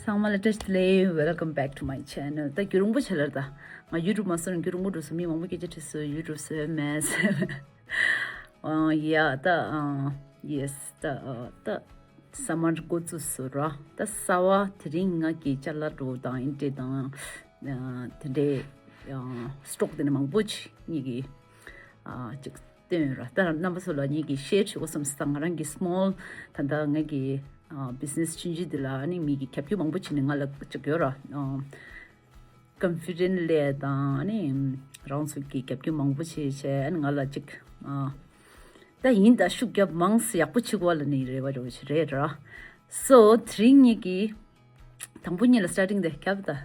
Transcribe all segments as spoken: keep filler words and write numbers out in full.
ཚང་མ་ལ་བཀྲ་ཤིས་བདེ་ལེགས། Welcome back to my channel. ད་རྒྱུན་རིང་པོ་བྱས་ལ། ད་ང་YouTube མ་བཟོས་ན་རྒྱུན་རིང་པོ་འགྲོ་སོང་། མི་མང་པོ་སྐད་ཆ་དྲིས་སོང་། YouTube བཟོས་མེད་ཟེར། ཨ་ཡ་ད་ཨ་ཡེས་ད་ཨ་ད་ས་མར་འགོ་བཙུགས་སོང་ར། ད་གསར་པ་དེ་རིང་ང་གི་ཅ་ལག་འགྲོ་དང་ཨིན་ཏྲེ་དང་ཨ་དེ་འདྲའི་ཨ་སི་ཊོག་དེ་འདྲ་མང་པོ་ཅིག་ངེད་ཀྱི་ཨ་ཅིག་སྟོན་ཡོད་ར། ད་རྣམ་པ་ཚོ་ལ་ངེད་ཀྱི་ཤེར་བྱེད་དགོས་བསམ་སོང་། ད་ང་རང་གི་སི་མོལ་ད་ལྟ་ངེད་ཀྱི་ཨ་བི་ཛི་ནེ་སི་ཆུང་ཆུང་འདི་ལ་ཨ་ནི་མི་གི་རྒྱབ་སྐྱོར་མང་པོ་བྱས་ནས་ང་ལ་ཅིག་ཡོད་ར། ཨ་ཀོན་ཕི་ཌེན་སི་སླེབས་དང་ཨ་ནི་རང་ཚོ་གི་རྒྱབ་སྐྱོར་མང་པོ་བྱས་བྱས། ཨ་ནི་ང་ལ་ཅིག་ཨ་ད་ཡིན་ད་ཤུགས་རྒྱབ་མང་ཙམ་ཡག་པོ་བྱེད་དགོས་ལབ་ནི་རེ་བ་རེ་བ་ཞིག་རེད་ར། སོ་དེ་རིང་ངེད་ཀྱི་དང་པོ་ཉིད་ལ་སི་ཊར་ཊིང་དེ་རྒྱབ་ད།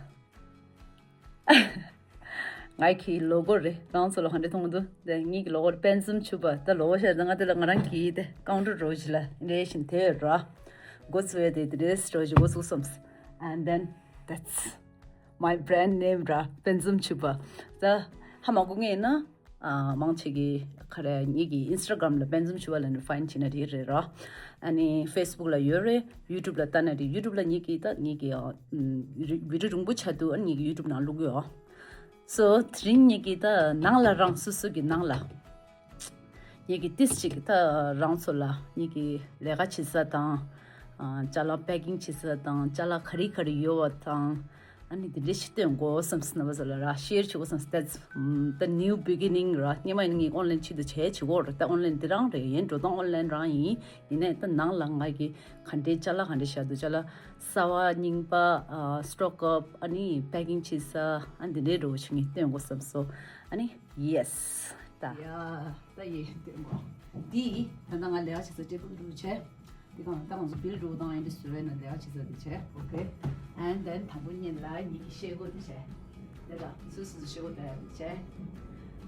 ངའི་གི་ལོ་གོ་རེད། རང་ཚོ་ལ་ག་འདྲ་མཐོང་གི་འདུག་དེ་ངེད་ཀྱི་ལོ་གོ་རེད། དཔལ་འཛོམས་ཕྱུ་པ། ད་ལོ་གོ་ཤར་ད་ང་དེ་ལ་ང་རང་གི་དེ་ཀའུན་ཊར་རོ་ཞིག་ལ་རེ་བཞིན་དེ་ར། འགོ་ཚུགས་ཡ་དེ་དེ་རེས་རོ་ཞིག་འགོ་ཚུགས་སོང་། And then that's my brand name ར། དཔལ་འཛོམས་ཕྱུ་པ། ད་ཧ་མ་གོ་ངེས་ན་ཨ་མང་ཆེ་གི་ག་རེ་ངེད་ཀྱི་ཨིན་སི་ཊ་གྷ་རམ་ལ་དཔལ་འཛོམས་ཕྱུ་པ་ལབ་ནས་ཕའིན་བྱེད་ན་རེད་རེད་ར། ཨ་ནི་ཕེ་སི་བུག་ལ་ཡོད་རེད། ཡུ་ཊུབ་ལ་ལྟ་ན་རེད། ཡུ་ཊུབ་ལ་ངེད་ཀྱི་ད་ངེད་ཀྱི་ཨ་ཨམ་བི་ཌི་ཡོ་རིང་པོ་ཆགས་འདུག་ཨ་ནི་ངེད་ཀྱི་ཡུ་ཊུབ་ནང་བླུགས་ཡོད། སོ་དེ་རིང་ངེད་ཀྱི་ད་ནང་ལ་རང་སོ་སོ་གི་ནང་ལ་ངེད་ཀྱི་ཏིས་ཅིག་ད་རང་ཚོ་ལ་ངེད་ཀྱི་ལས་ཀ་བྱེད་ས་དང་ཨ་ཅ་ལག་པེ་ཀིང་བྱེད་ས་དང་ཅ་ལག་ག་རེ་ག་རེ་ཡོད་པ་དང་། ཨ་ནི་དེ་འདྲའི་ཞིག་སྟོན་དགོས་བསམ་སོང་། རྣམ་པ་ཚོ་ལ་ར་ཤེར་བྱེད་དགོས་བསམ་སོང་། That's the new beginning ར། སྔོན་མ་ཡིན་ན་ངས་ཨོན་ལན་ཆེད་དུ་བྱས་བྱེད་དགོས་རེད། ད་ཨོན་ལན་འདི་རང་རེད། ཡིན་འགྲོ་སྟངས་ཨོན་ལན་རང་ཡིན། ཡིན་ནའི་ད་ནང་ལ་ང་གི་ག་འདྲའི་ཅ་ལག་ག་འདྲ་བཞག་འདུག་ཅ་ལག་གསར་པ་རྙིང་པ་ཨ་སི་ཊོག་ཨབ་ཨ་ནི་པེ་ཀིང་བྱེད་ས་ཨ་འདི་འདྲའི་འགྲོ་བ་ཞིག་ངས་སྟོན་དགོས་བསམ་སོང་། ཨ་ནི་ཡེས་ད། ཡ་ད་ཡེ་སྟོན་དགོས། འདི་ད་ལྟ་ང་ལས་ཀ་བྱེད་ས་ཊེ་བལ་འདྲ་བྱས། དེ་གང་ལྟར་ང་ཚོ་བིལ་འགྲོ་དང་ཨེ་འདྲ་བཟོ་བའི་ནང་ལས་ཀ་བྱེད་ས་དེ་བྱས། Okay. And then དང་པོ་ཉིད་ལ་ཉིད་ཀྱི་ཤེལ་སྒོ་དེ་བྱས། དེ་ལ་སོ་སོ་སོ་ཤེལ་སྒོ་དེ་བྱས།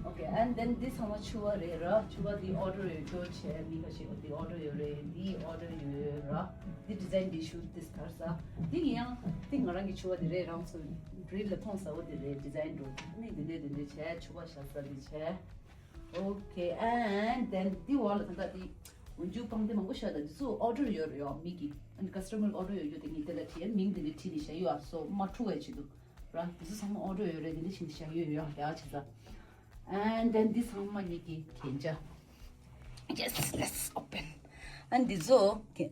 Okay. And then འདི་ཚང་མ་ཕྱུ་པ་རེད་ར། ཕྱུ་པ་དེ་ཨོ་ཌར་ཡོད་ཅོག་བྱས། མི་ཁ་ཤས་འདི་ཨོ་ཌར་ཡོད་རེད། འདི་ཨོ་ཌར་ཡོད་ར། འདི་ཌི་ཛའིན་འདི་ཤུ་ཏིས་གར་ས། འདི་ཡང་འདི་ང་རང་གི་ཕྱུ་པ་དེ་རེད། རང་ཚོ་རིལ་ལ་མཐོང་ས་བོ་དེ་རེད། ཌི་ཛའིན་འགྲོ་ནི་འདི་འདྲས་འདི་འདྲས་བྱས། ཕྱུ་པ་བཞག་ས་འདི་བྱས། Okay, and then འདི་འོག་ལ་ད་ལྟ་འདི་འོན་ཆུ་པང་གདན་མང་པོ་བཞག་ད་འདི་ཚོ་ཨོ་ཌར་ཡོད་རེད་ཡོ། མི་གི་ཨ་ནི་ཀ་སི་ཊ་མར་ཨོ་ཌར་ཡོད་རྒྱུ་དེ་ངས་དེ་ལ་བྲིས། མིང་དེ་འདྲ་བྲིས་ནས་བཞག་ཡོད། ཨ་སོ་མ་འཁྲུག་པའི་ཆེད་དུ་ར། འདི་ཚོ་ཚང་མ་ཨོ་ཌར་ཡོད་རེད། དེ་འདྲ་བྱས་ནས་བཞག་ཡོད་ཡོ། ཡག་བྱས་ཙང་། And then འདི་ཚང་མ་ངེད་ཀྱི་གན་རྒྱ། Yes, let's open. ཨ་འདི་ཚོ་གན་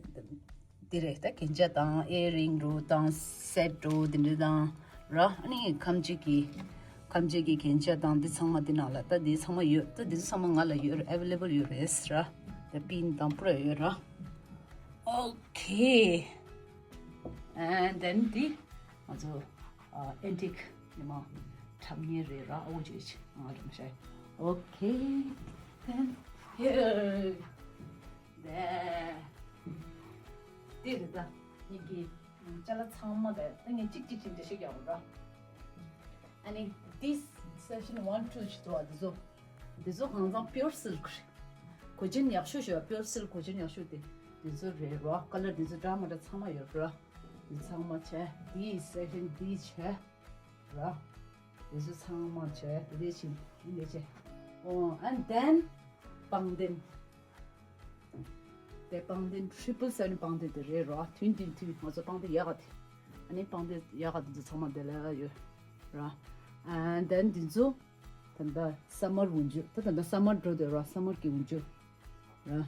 འདི་རེད། ད་གན་རྒྱ་དང་ཨེ་རིང་རུ་དང་སེ་ཊི་རུ་འདི་འདྲ་དང་ར། ཨ་ནི་ཁམ་ཆུ་གི་ཁམ་ཆུ་གི་གན་རྒྱ་དང་འདི་ཚང་མ་འདི་ནང་ལ་ད་འདི་ཚང་མ་ཡོད། ད་འདི་ཚོ་ཚང་མ་ང་ལ་ཡོད་རེད། ཨེ་ཝེ་ལེ་བལ་ཡོད་རེད་ར། ད་པིན་དང་པུ་ར་ཡོད་ར། Okay. And then འདི་ང་ཚོ་ཨེན་ཊིག་ཉི་མ་གྲབས་ཉེ་རེད་ར། ཨོ་ཇེ་ཆི་ང་རང་ཤེས། Okay. Then here. འདི་རེད་ད། ངེད་ཀྱི་ཅ་ལག་ཚང་མ་དེ་ད་ངས་གཅིག་གཅིག་ཅིག་འགྲེལ་བཤད་རྒྱག་དགོས་ར། ཨ་ནི་this section one two ཅིག་འདུག་ཨ། འདི་ཚོ་འདི་ཚོ་གང་ཚང་པིའོར་སིལཀ་རེད། གོས་ཆེན་ཡག་ཤོས་ཤོས་པིའོར་སིལཀ་གོས་ཆེན་ཡག་ཤོས་དེ་འདི་ཚོ་རེད་ར། ཀ་ལར་འདི་ཚོ་འདྲ་མི་འདྲ་ཚང་མ་ཡོད་ར། འདི་ཚང་མ་བྱས། འདི་section འདི་བྱས་ར། འདི་ཚོ་ཚང་མ་བྱས། དེ་འདྲས་ཕྱིན་འདི་འདྲས་བྱས། ཨོ། And then པང་གདན། དེ་པང་གདན་ཊི་རི་པལ་སེ་བེན་པང་གདན་དེ་རེད་ར། མཐུན་མཐུན་མཐུན། ང་ཚོ་པང་གདན་ཡག་ག་དེ། ཨ་ནི་པང་གདན་ཡག་ག་དེ་ཚོ་ཚང་མ་དེ་ལ་ཡོད་ར། And then འདི་ཚོ་ད་ལྟ་སམ་མར་འོག་འཇུག་ད་ད་ལྟ་སམ་མར་འགྲོ་དེ་ར། སམ་མར་གི་འོག་འཇུག་ར།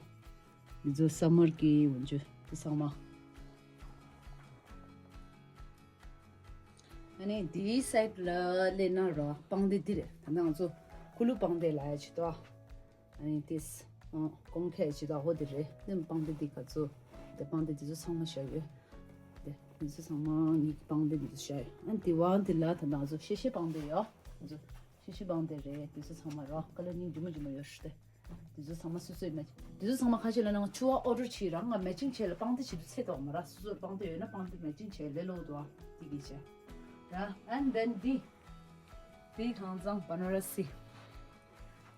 འདི་ཚོ་སམ་མར་གི་འོག་འཇུག་དེ་ཚང་མ། ཨ་ནི་འདིའི་སའིཌ་ལ་སླེབས་ན་ར་པང་གདན་འདི་རེད། ད་ལྟ་ང་ཚོ་ཁུ་ལུ་པང་གདན་ལབ་ཡ་ཅིག་འདུག་ཨ་ནི་ཏིས་ཨ་ཀོང་ཁ་ཅིག་ད་ཧོ་དེ་རེད། ནི་པང་གདན་འདི་ག་ཚོ་དེ་པང་གདན་འདི་ཚོ་ཚང་མ་བཞག་ཡོད། དེ་འདི་ཚོ་ཚང་མ་ངེད་ཀྱི་པང་གདན་འདི་ཚོ་བཞག་ཡོད། ཨ་ནི་དེ་བ་འདི་ལ་ད་ང་ཚོ་ཤེ་ཤེ་པང་གདན་ཡོད། ང་ཚོ་ཤེ་ཤེ་པང་གདན་རེད། འདི་ཚོ་ཚང་མ་ར་ཀ་ལར་གཉིས་ཇི་མ་ཇི་མ་ཡོད་ཤི་དེ། འདི་ཚོ་ཚང་མ་སོ་སོའི་མེ་འདི་ཚོ་ཚང་མ་ཁ་ཤས་ལ་ནང་ཕྱུ་པ་ཨོ་ཌར་བྱས་ར། ང་མེ་ཅིང་བྱས་ལ་པང་གདན་བྱེད་དུས་ཚེ་ཐོག་མ་ར། སོ་སོར་པང་གདན་ཡོད་ན་པང་གདན་མེ་ཅིང་བྱས་ལས་སླ་པོ་འདུག་ཨ། འདི་གི་བྱས་ར། And then འདི་འདི་ཁང་ཚང་བ་ན་ར་སི།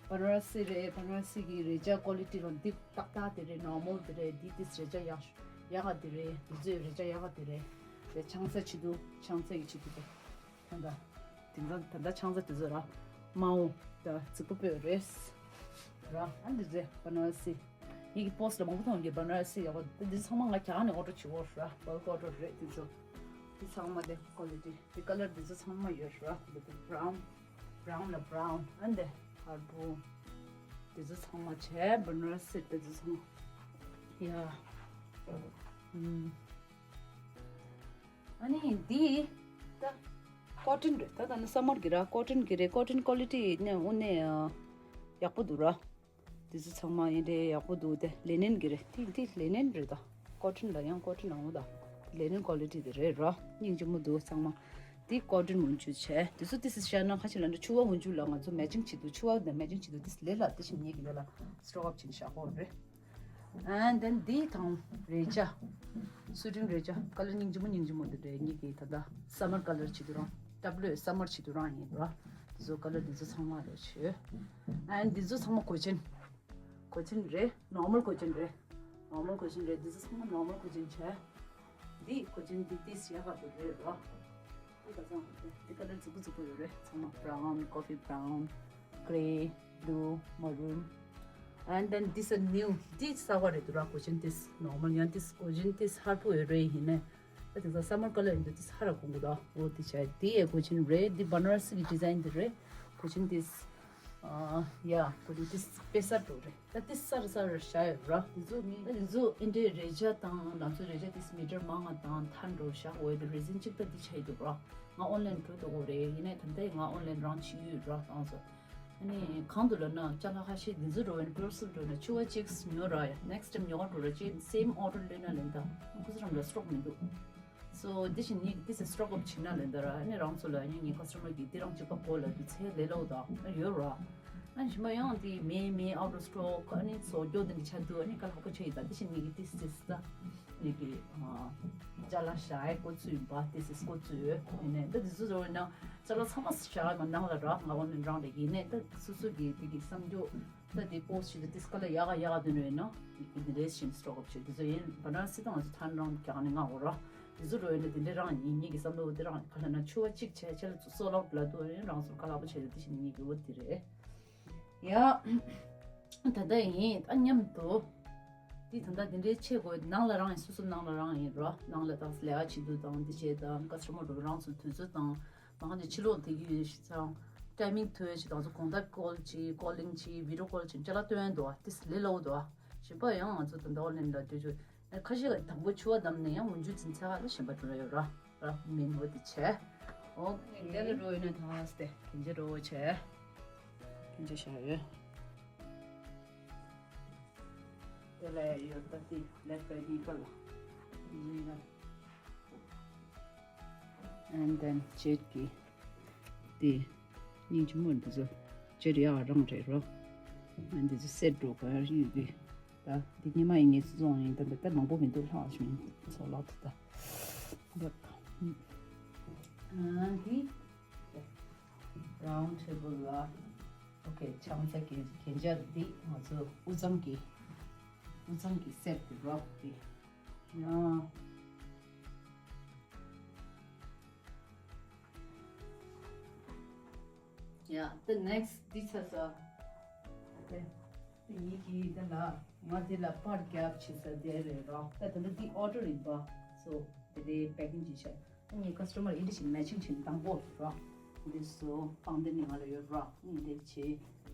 བ་ན་ར་སི་རེད། བ་ན་ར་སི་གི་རས་ཆ་ཀོ་ལི་ཊི་རང་འདི་ཏག་ཏག་དེ་རེད། ནོར་མལ་དེ་རེད། འདི་ཏིས་རས་ཆ་ཡག་ཡག་ག་དེ་རེད། འདི་ཚོའི་རས་ཆ་ཡག་ག་དེ་རེད། རེད། ཆང་ས་བྱེད་དུས་ཆང་ས་གི་བྱེད་དུས་དེ་ད་ལྟ་དེང་སང་ད་ལྟ་ཆང་ས་དེ་ཚོ་ར་མའོ་ད་རྫིག་པོ་པོ་རེད་ར། ཨ་འདི་ཚོ་བ་ན་ར་སི། ངེད་ཀྱི་པོ་སི་ཊི་ལ་མང་པོ་མཐོང་གི་བ་ན་ར་སི་ཡག་པོ། ད་འདི་ཚང་མ་ང་རྒྱ་གར་ནས་ཨོ་ཌར་བྱེད་འོ་ར། བལ་ཀ་ཨོ་ཌར་རེད་འདི་ཚོ། འདི་ཚང་མ་དེ་ཀོ་ལི་ཊི། འདི་ཀ་ལར་འདི་ཚོ་ཚང་མ་ཡོད་ར། འདི་དེ་བྷ་རའུན། བྷ་རའུན་ལ་བྷ་རའུན། ཨན་དེ་ཧར་པོ། འདི་ཚོ་ཚང་མ་བྱས། བ་ན་ར་སི་སི་དེ་ཚོ་ཚང་མ། ཡ། ཨུམ། ཨ་ནི་འདི་ད་ཀོ་ཊོན་རེད། ད་ད་ནི་སམ་མར་གི་ར། ཀོ་ཊོན་གི་རེད། ཀོ་ཊོན་ཀོ་ལི་ཊི་ནི་དངོས་གནས་ཡག་པོ་འདུག་ར། འདི་ཚོ་ཚང་མ་ཡིན་རེད། ཡག་པོ་འདུག་དེ་ལི་ནན་གི་རེད། དེ་དེ་ལི་ནན་རེད། ད་ཀོ་ཊོན་ལ་ཡང་ཀོ་ཊོན་ལ་འོ། ད་ལི་ནན་ཀོ་ལི་ཊི་དེ་རེད་ར། སྙིང་རྗེ་མོ་འདུག་ཚང་མ། འདི་ཀོ་ཊོན་འོན་ཆུ་བྱས། འདི་ཚོ་ཏི་སི་ཤ་ན་ཁ་ཤས་ལ་འདྲ་ཆུ་བ་འོན་ཆུ་ལ་ང་ཚོ་མེ་ཅིང་བྱེད་འདུག་ཆུ་བ་དང་མེ་ཅིང་བྱེད་འདུག་ཏི་སི་ལེ་ལ་དེ་བཞིན་ངེད་ཀྱི་ལེ་ལ་སི་ཊོག་ཨབ་བྱེད་ནི་ཤ་ཁོ་རེད། And then འདི་དང་རེ་ཅ། སུ་ཊིང་རེ་ཅ། ཀ་ལར་སྙིང་རྗེ་མོ་སྙིང་རྗེ་མོ་འདི་རེད། ངེད་ཀྱི་ད་ལྟ་སམ་མར་ཀ་ལར་བྱེད་འདུག་རང་། ཏབ་ལོས་སམ་མར་བྱེད་འདུག་རང་ཡིན་ར། འདི་ཚོ་ཀ་ལར་འདི་ཚོ་ཚང་མ་རེད་བྱོས། And འདི་ཚོ་ཚང་མ་གོས་ཆེན། གོས་ཆེན་རེད། ནོར་མལ་གོས་ཆེན་རེད། ནོར་མལ་གོས་ཆེན་རེད། འདི་ཚོ་ཚང་མ་ནོར་མལ་གོས་ཆེན་བྱས། འདི་གོས་ཆེན་འདི་ཏི་སི་ཡག་ག་འདུག་རེད་ར། འདི་ག་ཚང་རེད། འདི་ཀ་ལར་རྫིག་པོ་རྫིག་པོ་ཡོད་རེད། ཚང་མ་བྷ་རའུན། ཀོ་ཕི་བྷ་རའུན། གྷེ་རེ། བླུ། མ་རུན། And then this a new. འདི་གསར་པ་རེད་འདུག་ར། གོས་ཆེན་ཏི་སི་ནོར་མལ་ཡང་ཏི་སི་གོས་ཆེན་ཏི་སི་ཧར་པོ་ཡོད་རེད། ཡིན་ནའི་ཨ་དེ་ཚོ་སམ་མར་ཀ་ལར་ཡིན་དུས་ཏི་སི་ཧར་ར་གོན་གི་འདུག་འོ་འདི་བྱས། འདི་ཡའི་གོས་ཆེན་རེད། འདི་བ་ན་ར་སི་གི་ཌི་ཛའིན་འདི་རེད། གོས་ཆེན་ཏི་སི། ཨ་ཡ། གོས་ཆེན་ཏི་སི་དཔེ་གསར་འདྲ་རེད། ད་ཏི་སི་གསར་གསར་བཞག་ཡོད་ར། འདི་ཚོ་མི་ད་འདི་ཚོ་ཨིན་ཌི་ཡའི་རེ་ཅ་དང་ང་ཚོ་རེ་ཅ་ཏི་སི་མི་ཊར་མང་ང་དང་ཐན་འགྲོ་བཞག་འོ་དེ་རེ་ཛིན་གཅིག་ད་འདི་ཆ་ཡི་འདུག་ར། ང་ཨོན་ལན་འགྲོ་འདུག་གོ་རེད། ཡིན་ནའི་ད་ལྟ་ང་ཨོན་ལན་རང་བྱེད་ཡོད་ར། རང་ཚོ་ཨ་ནི་གང་འདུག་ལབ་ན་ཅ་ལག་ཁ་ཤས་འདི་ཚོ་འགྲོ་བའི་པོ་རོ་སི་འགྲོ་ན་ཆུ་བ་གཅིག་ཉོ་ར། ཡ་ནེག་སི་ཊེམ་ཉོ་ག་འགྲོ་ར་ཅེ་སེམ་ཨོ་ཌར་ལེན་ན་ལེན་ད་ཁོ་ཚོ་རང་ལ་སི་ཊོག་མི་འདུག་སོ་འདི་བཞིན་ངས་ཏི་སི་སི་ཊོག་ཨབ་བྱེད་ན་ལེན་ད་ར། ཨ་ནི་རང་ཚོ་ལ་ཨ་ནི་ངའི་ཀ་སི་ཊ་མར་གིས་འདི་རང་གཅིག་པ་གོ་ལབ་དུས་ཚེ་ལས་སླ་བོ་དང་ཨ་ཡོད་ར། ཨ་ནི་ཞིམ་པ་ཡང་དེ་མེད་མེད་ཨའུ་ཊ་ཨོཕ་སི་ཊོག་ཨ་ནི་བཟོ་སྐྱོ་དེ་འདྲ་ཆགས་དུས་ཨ་ནི་དཀའ་ལས་ཁག་པོ་ཆགས་ཡོད། ད་དེ་བཞིན་ངས་ཀྱི་ཏི་སི་ཏི་སི་ད་ངས་ཀྱི་ཅ་ལག་བཞག་ཡས་ཀོ་ཚུད་ཡིན་པ། ཏི་སི་ཏི་སི་ཀོ་ཚུད་ཡོད། ཡིན་ནའི་ད་དེ་ཚོ་བཟོ་བས་ན་ཅ་ལག་ཚང་མ་བཞག་ཡས་མ་ནང་ལ་རག་ང་འོ་ནས་རང་རེད། ཡིན་ནའི་ད་སོ་སོ་གི་དེ་གི་བསམ་རྒྱུ། ད་དེ་པོ་སི་ཊི་བྱེད་དུས་ཏི་སི་ཀ་ལ་ཡག་ག་ཡག་ག་དོན་རེད་ན། དེ་འདི་འདྲས་ཤིང་སི་ཊོག་ཨབ་བྱེད་དུས་ཚོ་ཡིན་པ་ན་སི་ཏང་ང་ཚོ་ཐན་རང་ག་ནས་ང་འོ་ར། དེ་ཚོ་རོ་ཡིན་ན་དེ་འདྲས་རང་ཡིན། ངེད་ཀྱི་བསམ་བློ་དེ་རང་ག་ལ་ན་ཆུ་བ་གཅིག་བྱས་ཆེ་ལ་ཚོ་སོ་ལོག་ལ་དུ་ཡིན་རང་ཚོར་ཁ་ལག་པོ་བྱས་ཏེ་དེ་བཞིན་ངེད་ཀྱི་འོ་དེ་རེད། ཡ། ད་ལྟ་ཡིན་ད་མཉམ་དུ། དེ་ད་ལྟ་དེ་འདྲས་ཆེ་དགོས་ནང་ལ་རང་ཡིན། སོ་སོ་ནང་ལ་རང་ཡིན་ར། ནང་ལ་དང་ལས་ཀ་བྱེད་དུས་དང་དེ་བྱས་དང་ཀ་སི་ཊ་མར་འགྲོ་རང་ཚོ་དུས་ཚོད་དང་། མང་ཆེ་ཕྱི་ལོགས་དེ་གི་ཡོད་ཞིག་ཚང་། ཊའི་མིང་ཐོས་ཞིག་དང་ཚོ་གོང་ད་ཀོལ་ཅིག་ཀོ་ལིང་ཅིག་བི་ཌི་ཡོ་ཀོལ་ཅིག་ཅ་ལག་སྟོན་འདུག་ཏི་སི་ལེ་ལོ་འདུག་ཞིམ་པ་ཡང་ང་ཚོ་ད་འདོག་ལེན་ལ་འདོད་རྒྱུ། ཁ་ཤས་ཀ་དང་པོ་ཆུ་བ་བསྡམས་ནས་ཡང་འོན་ཆུ་འཛིན་ཚ་ལ་ཞིམ་པ་འགྲོ་ཡོད་ར། ར་མིན་འོ་དེ་བྱས། ཨོ་ཁེ། དེ་ལ་འགྲོ་ཡོད་ན་ཐང་སྟེ་གན་ཇེ་འགྲོ་བྱས། གན་ཇེ་བཞག་ཡོད། དེ་ལ་ཡོད་ད་དེ་ལེགས་པའི་གཉིས་ཀ་ལ། གཉིས་ཀ། And then ཇེད་ཀྱི་དེ་སྙིང་རྗེ་མོ་འདི་ཚོ་ཇེད་ཡག་རང་རེད་རོ། And འདི་ཚོ་སེ་ཊི་འགྲོ་ག་ཡོད་གི། ད་འདི་ཉི་མ་ཡིན་ངེས་སུ་བཙོང་ཡིན། ད་འདི་ལྟ་མང་པོ་མི་འདུག་ལྷག་ཞིག་མིན་ཚོ་ལག་ཏུ་ད། ཡབ། ཨ་འདི་རའུན་ཌི་ཊེ་བལ་ལ། ཨོ་ཁེ། ཆང་ས་གི་གན་ཇ་འདི་ང་ཚོ་དབུས་གཙང་གི་དབུས་གཙང་གི་སེ་ཊི་འདི་རོ་འདི། ཡང་། Yeah, the next this is a okay. ཡིན་གྱི་འདི་ལ་ང་འདི་ལ་པར་རྒྱབ་བྱེད་ས་དེ་རེད་རོ། ད་ད་འདི་ཨོ་ཌར་ཡིན་པ། So དེ་འདྲའི་པེ་ཀིང་བྱེད་ཤག་ངའི་ཀ་སི་ཊ་མར་ཨི་འདྲ་ཞིག་མེ་ཆིང་བྱེད་དང་པོ་རོ། འདི་སོ་པང་འདི་ནི་ང་ལ་ཡོད་རོ། ངས་འདི་བྱེད་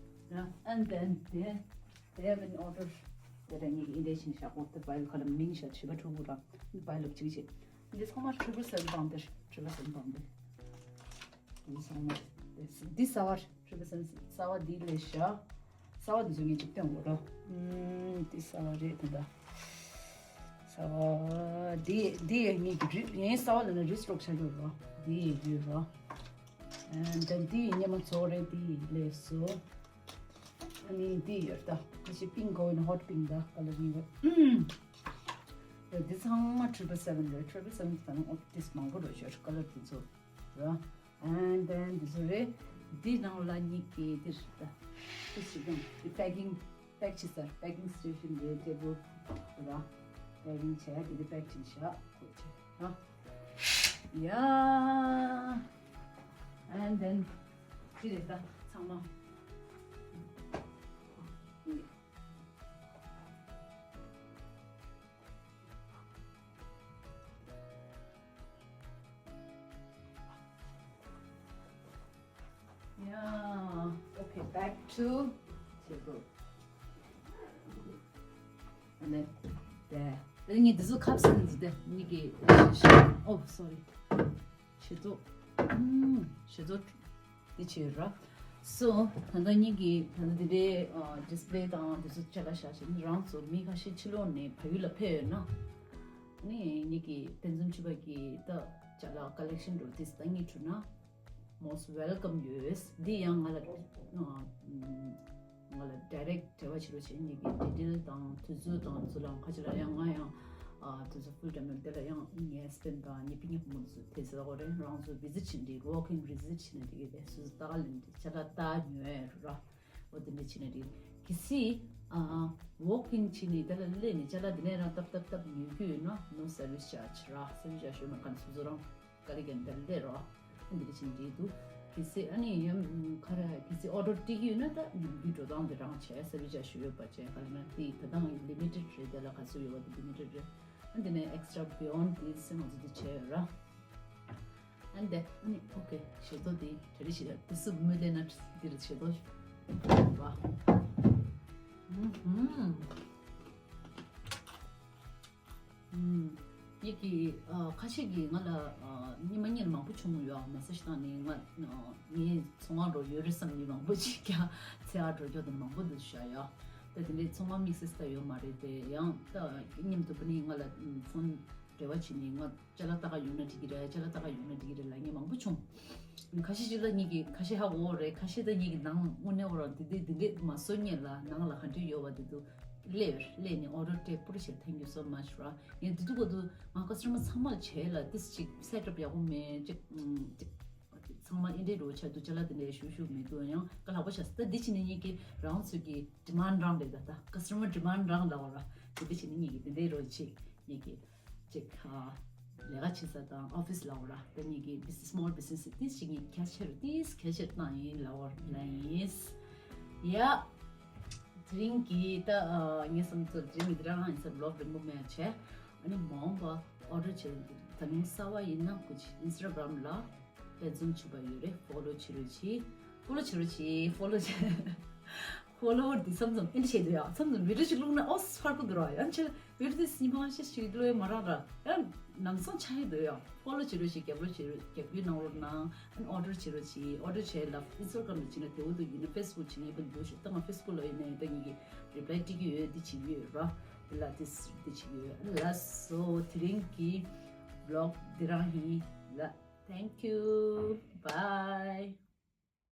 ར། And then དེ་དེ་ཡང་ཨོ་ཌར་དེ་ར་ངས་ཨི་འདྲ་ཞིག་བཞག་གོ། དེ་བའི་ལ་ཁ་ལ་མིང་བཞག་བྱེད་པ་ཕྲུ་གུ་ར། འདི་བའི་ལ་གཅིག་བྱེད། འདི་ཚང་མ་ཊི་རི་པལ་སེ་བན་པང་དེ། ཊི་རི་པལ་སེ་བན་པང་དེ། འདི་ཚང་མ་འདི་གསར་བ་རེད། ཊི་རི་པལ་སེ་བན་གསར་བ་འདི་ལས་ཤག་གསར་བ་འདི་ཚོ་ངས་ཅིག་སྟོན་དགོས་རོ། ཨུམ། འདི་གསར་བ་རེད་ད་ལྟ། གསར་བ་འདི་འདི་ཡང་ངས་རི་ངས་གསར་བ་ལ་ན་རི་སི་ཊོག་བྱ་རྒྱུ་རོ། འདི་ཡང་ཡོད་རོ། ཨ་འདི་འདི་ཡང་སྙེ་མ་ཚོ་རེད། འདི་ལས་སོ། ཨ་ནི་འདི་ཡོད་ད། ཁ་ཤས་པིང་ཀ་འོ་ན་ཧོ་ཊི་པིང་ད་ཀ་ལར་ཡིན་རེད། ཡ་འདི་ཚང་མ་ཊི་རི་པལ་སེ་བན་རེད། ཊི་རི་པལ་སེ་བན་ད་ནི་ཨོ་ཏིས་མང་པོ་རོ་ཤོར་ཀ་ལར་འདི་ཚོ་ར། And then འདི་ཚོ་རེད། འདི་ནང་ལ་གཉིས་ཀྱི་འདི་རེད་ད། འདི་ཞིག་དང་འདི་པེ་ཀིང་པེག་བྱེད་སར་པེ་ཀིང་སི་ཊེ་ཤན་རེད། ཊེ་བལ་ར། པེ་ཀིང་བྱས་དེ་འདི་པེག་བྱེད་བཞག་གོ་ཆེ་ར། Yeah. And then འདི་རེད་ད་ཚང་མ། Two. ཞེ་དྲུག་ཨ་ནི། དེ། དེ་ངས་འདི་ཚོ་ཁབ་སི་འདི་དེ་ངེད་ཀྱི། Oh, sorry. ཞེ་དྲུག་ཨུམ། ཞེ་དྲུག་འདི་བྱས་ར། So, ད་ལྟ་ངེད་ཀྱི་ད་ལྟ་འདི་འདྲའི་ཨ་ཌིས་པི་ལེ་དང་འདི་ཚོ་ཅ་ལག་བཞག་བྱས་ནས། རང་ཚོ་མི་ཁ་ཤས་ཕྱི་ལོགས་ནས་བལ་ཡུལ་ལ་ཕེབས་ཡོད་ན། ནི་ངེད་ཀྱི་དཔལ་འཛོམས་ཕྱུག་པ་གི་ད་ཅ་ལག་ཀ་ལེག་ཤན་འགྲོ་དེ་ད་ངས་བྲིས་ན། Most welcome ཡོད། འདི་ཡང་ང་ལ་ཨ་ང་ལ་ཌའི་རེག་འབྲེལ་བ་བྱེད་རོགས་བྱེད། ངེད་ཀྱི་ཌི་ཊེལ་དང་དུས་ཚོད་དང་ཚུར་ལ་ཁ་ཅིག་ལ་ཡང་ང་ཡང་ཨ་དུས་ཚོད་ཕུལ་དྲ་མེད། དེ་ལ་ཡང་ངའི་ཧས་བྷེན་ཌི་དང་ངའི་སྤུན་ཉེ་ཕོ་མོ་ཚོ་དེ་ཟེར་གོ་རེད། རང་ཚོ་བི་ཟིཊ་བྱེད་འདི་ཝོག་ཨིན་བི་ཟིཊ་བྱེད་ནས་འདི་གི་དེ་སུ་ལྟ་ག་ལེན་འདི་ཅ་ལག་ལྟ་ཉོས་ར། འོ་དེ་འདྲ་བྱེད་ནས་འདི་གི་སི་ཨ་ཝོག་ཨིན་བྱེད་ནས་དེ་ལ་སླེབས་ནས་ཅ་ལག་འདི་ནས་རང་ཏབ་ཏབ་ཏབ་ཉོ་རྒྱུ་ཡོད་ན་ནོ་སར་བི་སི་ཅཱར་ཇི་ར། སར་བི་སི་ཅཱར་ཇི་ཡོད་མ་ག་ནས་སོ་སོ་རང་ག་ལེ་གན་དེར་ལས་རོ། འདི་འདྲ་བྱེད་འདི་འདུག་གལ་སྲིད་ཨ་ནི་ཡང་ཁ་ར་གལ་སྲིད་ཨོ་ཌར་སྤྲད་ཀྱི་ཡོད་ན་ད་འགྲུལ་འགྲོ་སྟངས་འདི་རང་བྱས། སར་བི་སི་ཅཱར་ཇི་ཡོད་པ་བྱས། ག་ལེ་ན་འདི་ད་ལྟ་ལི་མི་ཊེཌ་རེད། དེ་ལ་ག་ཚོད་ཡོད་པ་འདི་ལི་མི་ཊེཌ་རེད། ཨ་འདི་ནས་ཨེག་སི་ཊྲ་བི་ཡོན་ཌི་དེ་སེ་ང་ཚོ་འདི་བྱས་ཡོད་ར། ཨ་འདི་ཨ་ནི་ཨོ་ཁེ། ཞེ་ཏོ་འདི་དེ་རེ་ཞིག་དེ་སུ་མུ་ལེ་ན་འདི་རེ་ཞེ་ཏོ་བ། ཧུམ་ཧུམ། ངེད་ཀྱི་ཨ་ཁ་ཤས་ཀྱིས་ང་ལ་ཨ་ཉི་མ་གཉིས་ལ་མང་པོ་བྱུང་ཡོད། མེ་སེ་ཇི་བཏང་ནས། ང་ཨ་ངའི་ཚོང་ཁང་འགྲོ་ཡོད་རེད་བསམ་ནས་མང་པོ་ཅིག་ཀྱང་ཚེ་ཨར་འགྲོ་རྒྱུ་དང་མང་པོ་འདུག་བཞག་ཡ། ད་དེ་འདྲའི་ཚོང་ཁང་དམིགས་བསལ་ད་ཡོད་མ་རེད་དེ། ཡང་ད་མཉམ་དུ་པ་ནི་ང་ལ་ཕོན་འབྲེལ་བ་བྱས་ནས། ང་ཅ་ལག་ལྟ་ག་ཡོང་ན་འགྲིག་གི་རེད། ཅ་ལག་ལྟ་ག་ཡོང་ན་འགྲིག་གི་རེད་ལབ་མཁན་མང་པོ་བྱུང་། ཁ་ཤས་ཅིག་ལ་ངེད་ཀྱི་ཁ་ཤས་ཧ་གོ་རེད། ཁ་ཤས་ད་ངེད་ཀྱི་ནང་དངོས་གནས་འོ་རང་དེ་དེ་དེ་འདྲས་མ་བཟོ་མཁན་ལ་ནང་ལ་ག་འདྲས་ཡོད་པ་དེ་ཚོ་སླེབས་སླེབས་ནས་ཨོ་ཌར་སྤྲད། པུ་རི་ཤེ། Thank you so much ར། ངས་དེ་དུས་སྐབས་དུ་ང་ཀ་སི་ཊ་མར་ཚང་མ་ལ་བྱས་ལ་ཏིས་ཅིག་སེ་ཊབ་ཡག་པོ་མེད་ཅིག་ཅིག་ཚང་མ་ཨེ་འདྲས་རོ་ཆ་དུ་ཅ་ལག་དེ་འདྲས་ཞུ་ཞུ་མི་འདུག་ཡང་ཀ་ལག་པ་ཤ་ས་ད་འདི་ཕྱིན་ནས་ངེད་ཀྱི་རང་ཚོ་གི་ཌི་མན་ཌི་རང་རེད། ད་ད་ཀ་སི་ཊ་མར་ཌི་མན་ཌི་རང་ལ་འོ་ར། དེ་འདི་ཕྱིན་ནས་ངེད་ཀྱི་དེ་འདྲས་རོ་ཆེ་ངེད་ཀྱི། ཅིག་ཨ་ལས་ཀ་བྱེད་ས་དང་ཨོ་ཕི་སི་ལ་འོ་ར། ད་ངེད་ཀྱི་བི་སི་སི་མོལ་བི་སི་ནེ་སི་ཏིས་ཅིག་ངེད་ཁྱད་ཆེར་ཏིས་ཁྱད་ཆེར་བཏང་ཡིན་ལ་འོ་ལ་ཡིན། ཡ། དེ་རིང་གི་ད་ཨ་ངས་བསམ་ཚུལ་དེ་རིང་གི་དེ་རང་ཡིན་ས་བི་ལོག་རིང་པོ་མེད་བྱས། ཨ་ནི་མ་འོངས་པ་ཨོ་ཌར་བྱས་ད་ནིང་གསར་པ་ཡིན་ན་ཀུ་ཅི་ཨིན་སི་ཊ་གྷ་རམ་ལ་དཔལ་འཛོམས་ཕྱུག་པ་ཡོད་རེད། ཕོ་ལོ་བྱེད་རོགས་གྱིས། ཕོ་ལོ་བྱེད་རོགས་གྱིས། ཕོ་ལོ་བྱེད། ཕོ་ལོ་ཝར་འདི་མཚམས་མཚམས་ཨེ་འདྲ་བྱེད་འདུག་ཡ། མཚམས་མཚམས་བི་ཌི་ཡོ་ཞིག་བླུགས་ན་ཨོ་ཕར་ཁུ་འདུག་ར། ཡང་ཆེ་བི་ཌི་ཡོ་འདི་སི་མང་ཤེས་ཤིག་བླུགས་ཡ་མ་རག་ར། ཡང་ནམ་སང་ཆགས་ཡི་འདུག་ཡ། ཕོ་ལོ་བྱེད་རོགས་ཞིག་རྒྱབ་རོགས་བྱེད་རོགས་རྒྱབ་སྐྱོར་གནང་རོགས་གནང་། ཨན་ཨོ་ཌར་བྱེད་རོགས་གྱིས། ཨོ་ཌར་བྱས་ལ་ཨིན་སི་ཊ་གྷ་རམ་ལ་བྱེད་ན་དེ་འུ་འདུག་ཡིན་ན་ཕེ་སི་བུག་བྱེད་ན་ཡིན་པ་འདུག་ཞུ། ད་ང་ཕེ་སི་བུག་ལ་ཡིན་ན་ཡིན། ད་ངེད་ཀྱི་རི་པ་ལའི་སྤྲད་ཀྱི་ཡོད། འདི་བྱེད་ཀྱི་ཡོད་ར། འདི་ལ་འདི་འདི་བྱེད་ཀྱི་ཡོད། ཨན་ལགས་སོ། དེ་རིང་གི་བི་ལོག་འདི་རང་ཡིན་ལ། Thank you. Bye.